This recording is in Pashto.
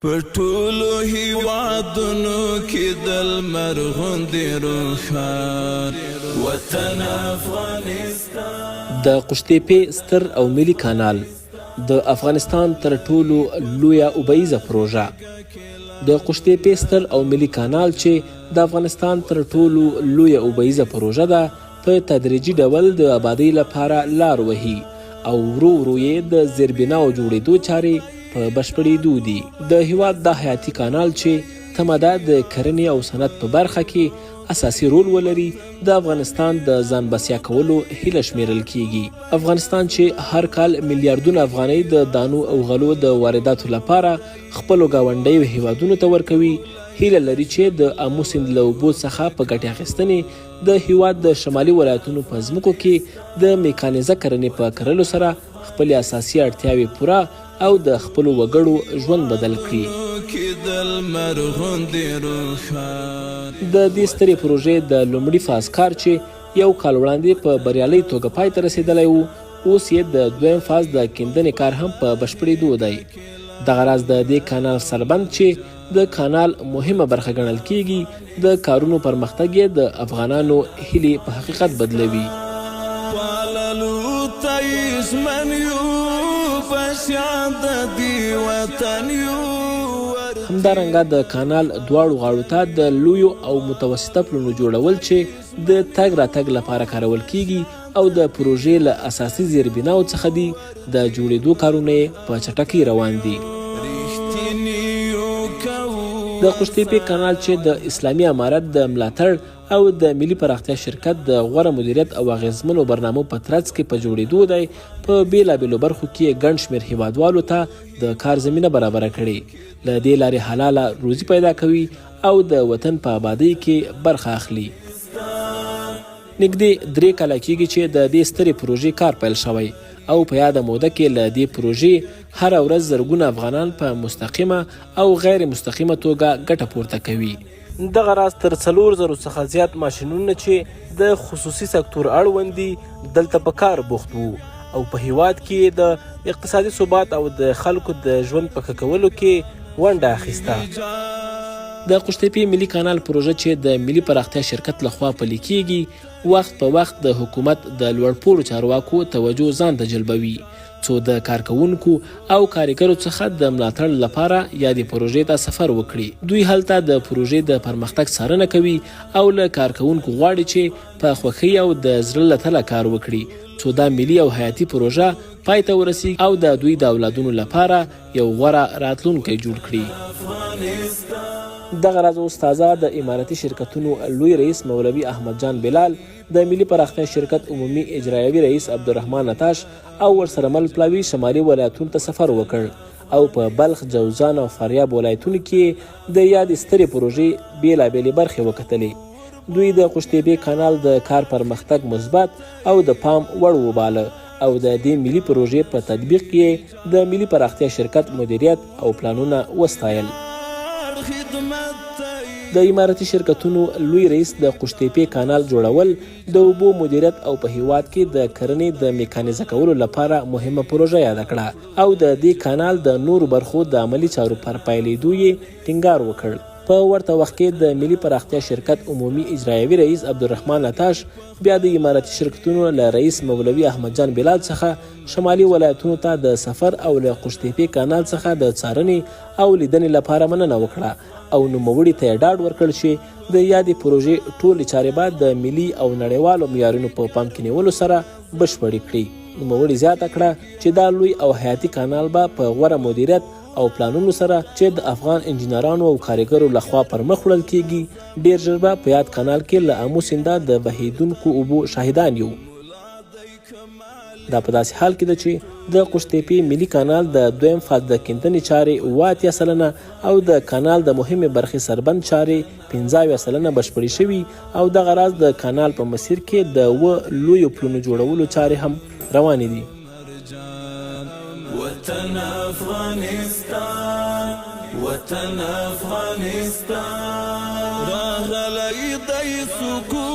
په ټولو هیوادونو کې د لمر غوندې روښان وطن افغانستان. د قوشتېپې ستر او ملي کانال د افغانستان تر ټولو لویه اوبهییزه پروژه. د قوشتېپې ستر او ملي کانال چې د افغانستان تر ټولو لویه اوبهییزه پروژه ده، په تدریجي ډول د ابادۍ لپاره لار وهي او ورو ورو یې د زیربناو جوړېدو چارې په بشپړېدو دي. د هېواد دا حیاتي کانال چې تمه ده د کرنې او صنعت په برخه کې اساسي رول ولري، د افغانستان د ځان بسیا کولو هیله شمېرل کېږي. افغانستان چې هر کال میلیاردونه افغانۍ د دانو او غلو د وارداتو لپاره خپلو ګاونډیو هېوادونو ته ورکوي، هیله لري چې د امو سیند له اوبو څخه په ګټې اخیستنې د هیواد د شمالي ولایتونو په ځمکو کې د میکانیزه کرنې په کرلو سره خپلې اساسي اړتیاوې پوره او د خپلو وګړو ژوند بدل کړي. د دې سترې پروژې د لومړي فاز کار چې یو کال وړاندې په بریالۍ توګه پای ته رسېدلی و، اوس یې د دویم فاز د کیندنې کار هم په بشپړېدو دی. دغه راز د دې کانال سربند چې د کانال مهمه برخه ګڼل کېږي، د کارونو پرمختګ یې د افغانانو هیلې په حقیقت بدلوي. پاللو ته یې ژمن یو بچیان د دې وطن یو. همدارنګه د کانال دواړو غاړو ته د لویو او متوسطه پلونو جوړول چې د تګ راتګ لپاره کارول کېږي او د پروژې له اساسي زیربناو څخه دي، د جوړېدو کارونه یې په چټکۍ روان دي. د قوشتېپې کانال چې د اسلامي امارت د ملاتړ او د ملي پراختیا شرکت د غوره مدیریت او اغېزمنو برنامو په ترڅ کې په جوړېدو دی، په بېلابېلو برخو کې یې ګڼ شمېر هېوادوالو ته د کار زمینه برابره کړې، له دې لارې حلاله روزي پیدا کوي او د وطن په ابادۍ کې برخه اخلي. نږدې درې کاله کېږي چې د دې سترې پروژې کار پیل شوی او په یاده موده کې له دې پروژې هره ورځ زرګونه افغانان په مستقیمه او غیر مستقیمه توګه ګټه پورته کوي. دغه راز تر 4000 څخه زیات ماشینونه چې د خصوصي سکتور اړوند دي دلته په کار بوخت وو او په هیواد کې یې د اقتصادي ثبات او د خلکو د ژوند په ښه کولو کې ونډه اخیسته. د قوشتېپې ملي کانال پروژه چې د ملي پراختیا شرکت له خوا پلي کېږي، وخت په وخت د حکومت د لوړپوړو چارواکو توجه ځان ته جلبوي، څو د کارکوونکو او کاریګرو څخه د ملاتړ لپاره یادې پروژې ته سفر وکړي. دوی هلته د پروژې د پرمختګ څارنه کوي او له کارکوونکو غواړي چې په خوښۍ او د زړه له تله کار وکړي، څو دا ملي او حیاتي پروژه پای ته ورسیږي او د دوی د اولادونو لپاره یو غوره راتلونکی جوړ کړي. دغه راز اوس تازه د امارتي شرکتونو لوی رئیس مولوي احمد جان بلال، د ملي پراختیا شرکت عمومي اجرایوي رئیس عبدالرحمن عطاش او ورسره مل پلاوي شمالي ولایتونو ته سفر وکړ او په بلخ، جوزجان او فاریاب ولایتونو کې یې د یادې سترې پروژې بېلابېلې برخې وکتلې. دوی د قوشتېپې کانال د کار پرمختګ مثبت او د پام وړ وباله او د دې ملي پروژې په تطبیق کې یې د ملي پراختیا شرکت مدیریت او پلانونه وستایل. د امارتي شرکتونو لوی رئیس د قوشتېپې کانال جوړول د اوبو مدیریت او په هېواد کې د کرنې د میکانیزه کولو لپاره مهمه پروژه یاده کړه او د دې کانال د نورو برخو د عملي چارو پر پیلېدو یې ټینګار وکړ. په ورته وخت کې د ملي پراختیا شرکت عمومي اجرایوي رئیس عبدالرحمن عطاش بیا د امارتي شرکتونو له رئیس مولوي احمد جان بلال څخه شمالي ولایتونو ته د سفر او له قوشتېپې کانال څخه د څارنې او لیدنې لپاره مننه وکړه او نوموړي ته یې ډاډ ورکړ چې د یادې پروژې ټولې چارې به د ملي او نړیوالو معیارونو په پام کې نیولو سره بشپړې کړي. نوموړي زیاته کړه چې دا لوی او حیاتي کانال به په غوره مدیریت او پلانونو سره چې د افغان انجینرانو او کاریګرو له خوا پر مخ وړل کېږي، ډېر ژر به په یاد کانال کې له امو سینده د بهېدونکو اوبو شاهدان یو. دا په داسې حال کې ده چې د قوشتېپې ملي کانال د دویم فاز د کیندنې چارې 87% او د کانال د مهمې برخې سربند چارې 75% بشپړې شوي او دغه راز د کانال په مسیر کې د اووه لویو پلونو جوړولو چارې هم روانې دي. وطن افغانستان وطن افغانستان راغلی دی سکون.